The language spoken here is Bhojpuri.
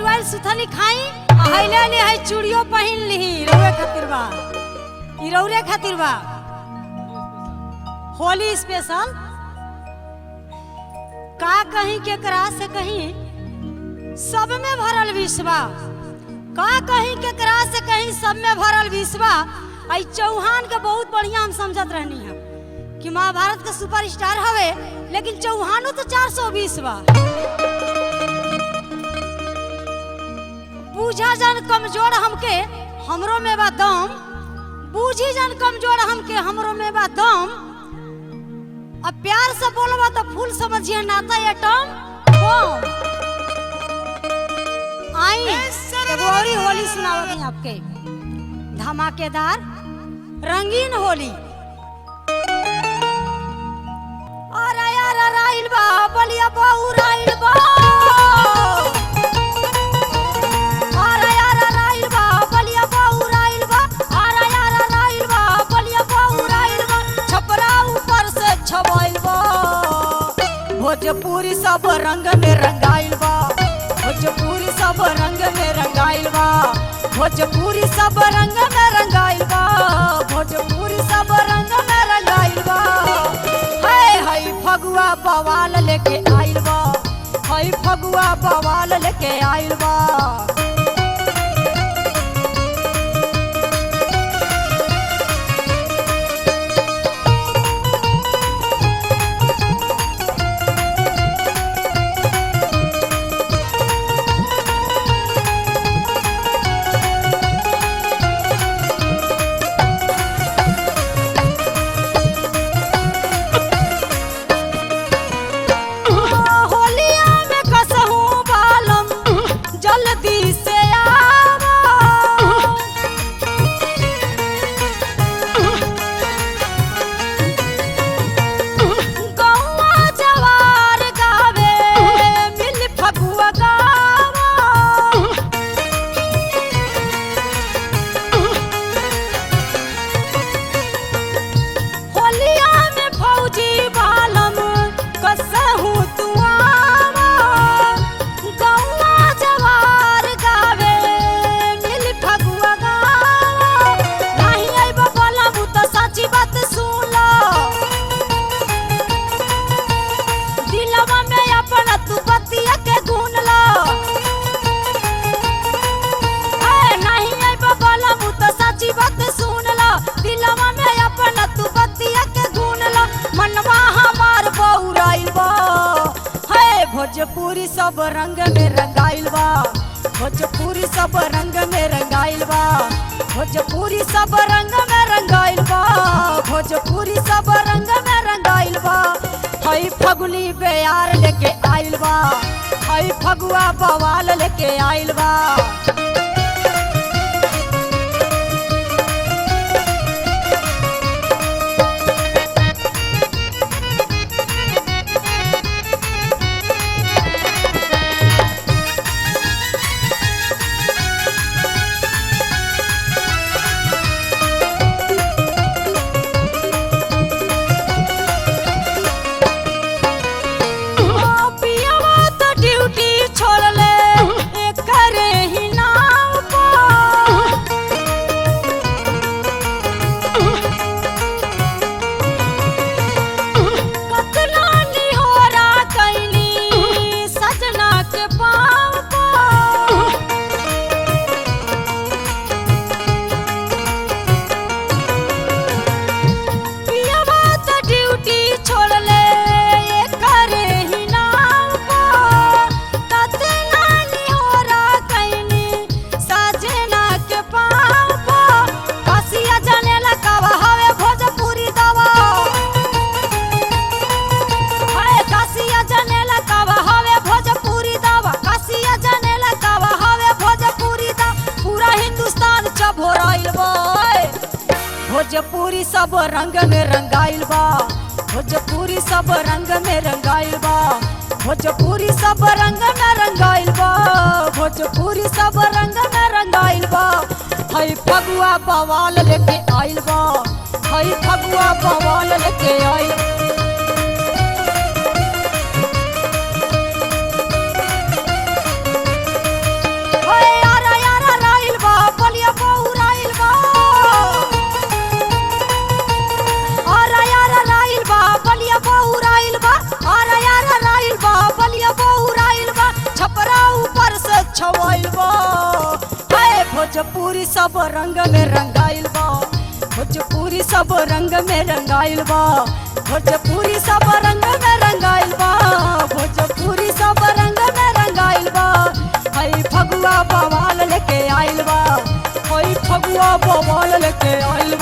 मरुआइल सुथनी खाई आ हैले ले है चूड़ियो पहिन लिही रउए खातिर बा, ई रउरे खातिर बा होली स्पेशल। का कहीं केकरा से कहीं सब में भरल विश्वा, का कहीं केकरा से कहीं सब में भरल विश्वा। आई चौहान के बहुत बढ़िया हम समझत रहनी है कि महाभारत के सुपरस्टार हवे, लेकिन चौहानो तो 420 बा। बूझा जान कमजोर हमके हमरो में बा दम, बूझी जान कमजोर हमके हमरो में बा दम। अब प्यार से बोलबा तो फूल समझिए नाता एटम बम। आई एगो औरी होली सुनावत हई आपके, धमाकेदार रंगीन होली। अरे यार राइल बा बलिया बहु राइल बा, अरे यार राइल बा बलिया बहु राइल बा, अरे यार राइल बा बलिया बहु राइल बा, छपरा ऊपर से छवाइल बा, भोजपुरी सब रंग में रंगाइल बा, भोजपुरी सब रंग में रंगाइल बा, भोजपुरी सब रंग में रंगाइल बा, भोजपुरी सब रंग में रंगाइल बा। हाय हाय फगुआ बवाल लेके आइल बा, हाय फगुआ बवाल लेके आइल बा। होलिया में कसहू बालम जल्दी से आवा, गौआ जवार गावे मिल फगुआ गावा। होलिया में फौजी बालम कसहू तू आवा, गौआ जवार गावे मिल फगुआ गावा। नाही अइबो बालम त साची बात सुन लो, दिलवा में अपना तू बतिया के गुन लो। ए नहीं अइबो बालम त साची बात सुन लो, दिलवा में अपना तू बतिया के गुन लो, मनवा हमार बौराइल बा। हे भोजपुरी सब रंग में रंगाइल बा, भोजपुरी सब रंग में रंगाइल बा, भोजपुरी सब रंग में रंगाइल बा, भोजपुरी सब रंग में रंगाइल बा। हई फगुनी बेयार लेके आइल बा, हई फगुआ बवाल लेके आइल बा। पियवा तो ड्यूटी छोड़ले एकरे ही नाम पर, कतना निहोरा कैनी सजना के पाँव पर। पियवा तो ड्यूटी छोड़ले एकरे ही नाम पर, कतना निहोरा कैनी सजना के पाँव पर। कसिया जानेला कवा हवे भोजपुरी दवा, हाय कसिया जानेला कवा हवे भोजपुरी दवा, कसिया जानेला कवा हवे भोजपुरी दवा, पूरा हिंदुस्तान चभोराइल बा। भोजपुरी सब रंग में रंगाइल बा, भोजपुरी सब रंग में रंगाइल बा, भोजपुरी सब रंग में रंगाइल बा, भोजपुरी सब रंग में रंगाइल बा। हई फगुआ बवाल लेके आइल बा, हई फगुआ बवाल लेके आइल। आइल बा। हे भोजपुरी सब रंग में रंगाइल बा, भोजपुरी सब रंग में रंगाइल बा, भोजपुरी सब रंग में रंगाइल बा, भोजपुरी सब रंग में रंगाइल बा। हई फगुआ बवाल लेके आइल बा, हई फगुआ बवाल लेके आइल बा।